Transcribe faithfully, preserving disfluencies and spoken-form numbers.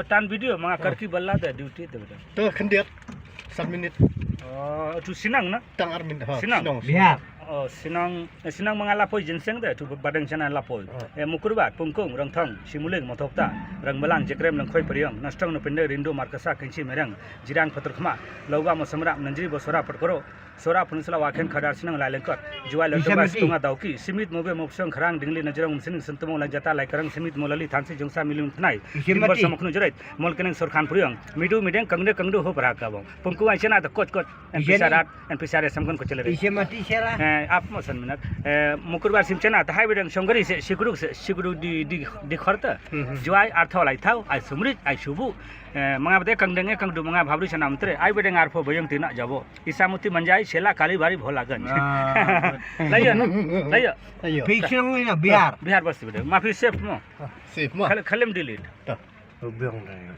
Tan video ma nga karki bala da duty te bida. To khyndiat. Sat minit. Oh, tu Sinang na? Tang ar minit. Ha, Sinang. Sinang. Oh, Sinang, eh, Sinang ma nga la poi Jingseng te, tu Badeng Chana la poi. Eh, Mukurbat, Pungkung, Rangthong, Shimuling, Mothokta, Rangbalang, Jekrem, Langkhoi, Periong, Nastong, Nupinde, Rindu, Markasa, Kenchi, Mereng, Jirang, Paturkhma, Lauga, Mosamra, Nanjri, Bosora, Patkoro, Sora, Peninsula, Waikhen, Khadar, Sinang, Lailengkot, Juai, Lengkot, Tunga, Dauki, Simit, Mobe, Mopsong, Kharang, Dingli, Najrong, Sining, Sentumong, Lanjata, Laikarang, Simit, Molali, Thansi, Jongsa, Milun, Tnai, Timber, Samaknu, Jerit, Molkeneng, Sorkhan, Puriang, Midu, Mideng, Kangde, Kangdu, Ho, Paraka, Bong. Pungku, Aichena, the coach, coach, and Pisharat, and Pisharat, Samkon, Kochele. Ap, Mosan, Minat, eh, Mukurbar, Simchena, the Highway, Shongari, se, Shikuru, se, Shikuru, di, di, di Khorta, Juai, Arthau, Laithau, Ai Sumrit, Ai Shubu, eh, Manga, Bade, Kangdeng, Kangdu, Manga, Bhabru, Chanam, Tre, Ai Bedeng, Arpho, Boyong, Tina, Jabo. Isamuti Manjai, Shela, Kalibari, Bholaganj. Ah. Layo, layo. Ayo. Phi shnong ina Bihar. Bihar bas bide. Ma phi save mo. Save mo. Khal-, khalem delete. To. Biang dah.